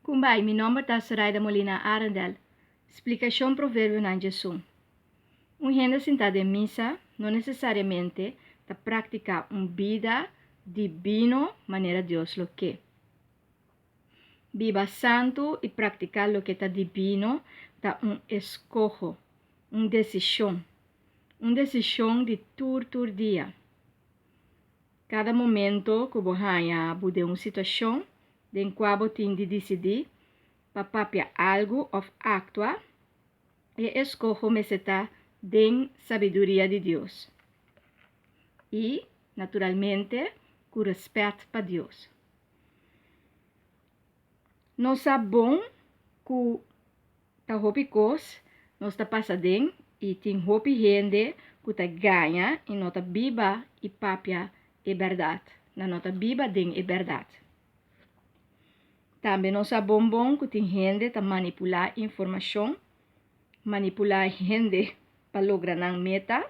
Kumbai, mi nomber ta Soraida Molina Arendel. Splikashon Proverbionan 11. Un hende sintá den misa no nesesariamente ta praktiká un bida dibino manera Dios lo ke. Biba santu i praktiká loke ta dibino ta un eskoho, un desishon. Un desishon di tur tur dia. Kada momento ku bo haña bo den un situashon den kua bo tin di disidí pa papia algu òf aktua, e eskoho mester ta den sabiduria di Dios i, naturalmente, ku rèspèt pa Dios. Nos sa bon ku Ta hopi kos nos ta pasa den i tin hopi hende ku ta gaña i no ta biba i papia e bèrdat. Nan no ta biba den e bèrdat. Tambe nos sa bon bon ku tin hende ta manipulá informashon, manipulá hende pa logra nan meta.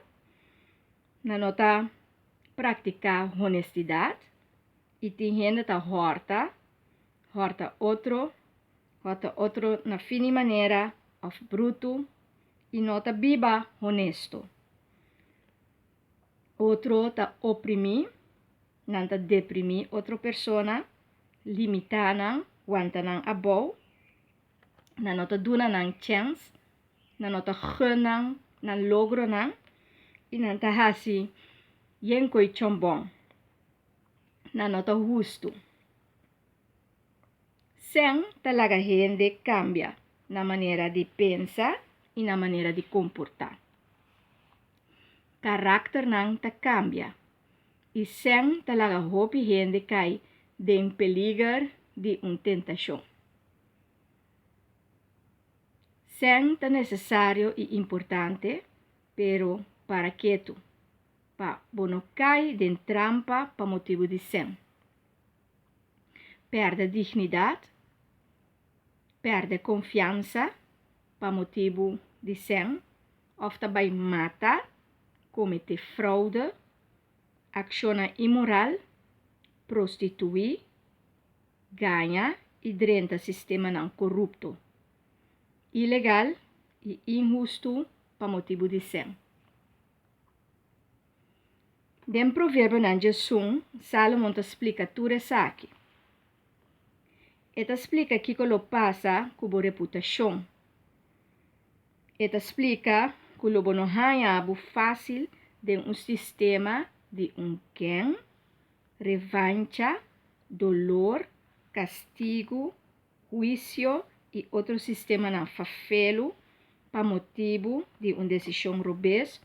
Nan no ta praktiká honestidat i tin hende ta hòrta, hòrta otro Hòrta otro na fini manera òf brutu i no ta biba honesto. Otro ta oprimí, nan ta deprimí otro persona, limitá nan, wanta nan abou, nan no ta duna nan chèns, nan no ta gun nan nan logronan i nan ta hasi yen ko'i chòmbòn. Nan no ta hustu. Sèn ta laga hende kambia nan manera di pensa i nan manera di komportá. Karakternan ta kambia i sèn ta laga hopi hende kai den peliger di un tentashon. Sèn ta nesesario i importante, pero para ketu, pa bo no kai den trampa pa motibu di sèn. Pèrdè dignidat, pèrdè konfiansa pa motibu di sèn òf ta bai mata, kometé froude, akshonnan inmoral, prostituí, gaña i drenta sistemanan korupto, ilegal i inhustu pa motibu di sèn. Den Proverbionan 11, Sálomon ta splika tur esaki. E ta splika kiko lo pasa ku bo reputashon. E ta splika ku lo bo no haña bo fásil den un sistema di un gèng, revancha, dolor, kastigu, huisio i otro sistemanan fafelu pa motibu di un desishon robes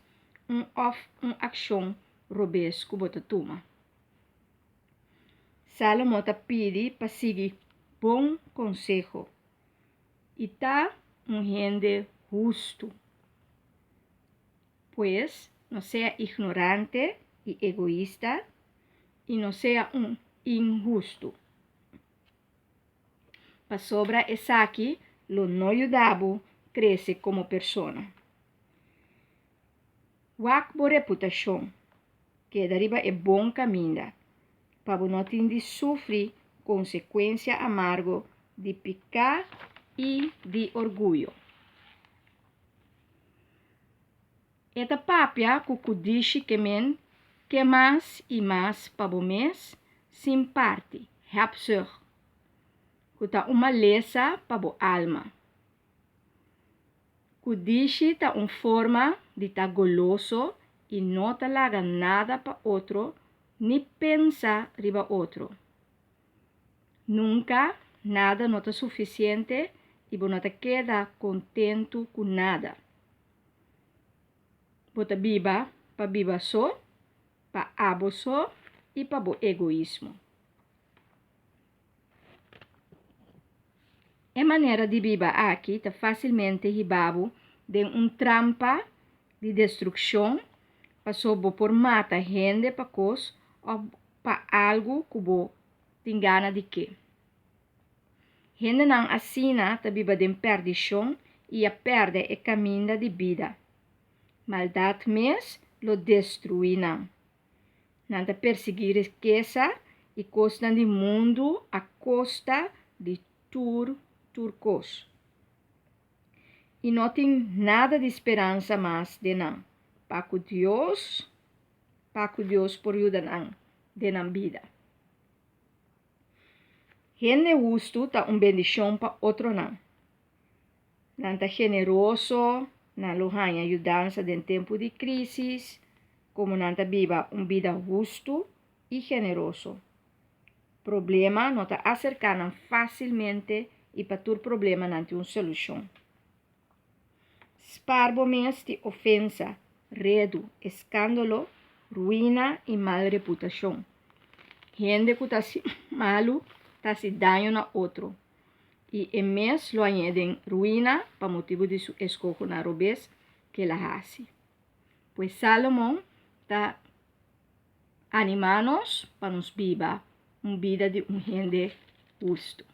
un òf un akshon robes ku bo ta tuma. Salomo ta pidi pa sigui bon konseho i ta un hende hustu. Pues, no sea ignorante i egoista i no sea un inhustu. Pasobra esaki lo no yuda bo krese komo persona. Wak bo reputashon, keda riba e bon kaminda, pa bo no tin di sufri konsekuensia amargo di piká i di orguyo. E ta papia ku kudishi ke men ke mas i mas pa bo mes sin parti, hebzucht, ku ta un malesa pa bo alma. Kudishi ta un forma di ta goloso i no ta laga nada pa otro ni pensa riba otro. Nunka nada no ta sufisiente i bo no ta keda kontentu ku nada. Bo ta biba pa biba so, pa abo so i pa bo egoismo. E manera di biba aki ta fásilmente hiba bo den un trampa di destrukshon paso bo por mata hende pa kos òf pa algu ku bo tin gana di ke. Hendenan asina ta biba den pèrdishon i a pèrdè e kaminda di bida. Maldat mes lo destruí nan. Nan ta persiguí rikesa i kosnan di mundu a kosta di. tur tur kos. I no tin nada di speransa mas den nan, pa ku Dios, pa ku Dios por yuda nan den nan bida. Hende hustu ta un bendishon pa otronan. Nan ta generoso, nan lo haña yudansa den tempu di krísis, komo nan ta biba un bida hustu i generoso. Problema no ta aserká nan fásilmente i pa tur problema nan tin un solushon. Spar bo mes di ofensa, redu, eskándalo, ruina i mal reputashon. Hende ku ta hasi malu ta hasi daño na otro, i e mes lo hañ'é den ruina pa motibu di su eskohonan robes ku el a hasi. Pues Sálomon ta animá nos pa nos biba un bida di un hende hustu.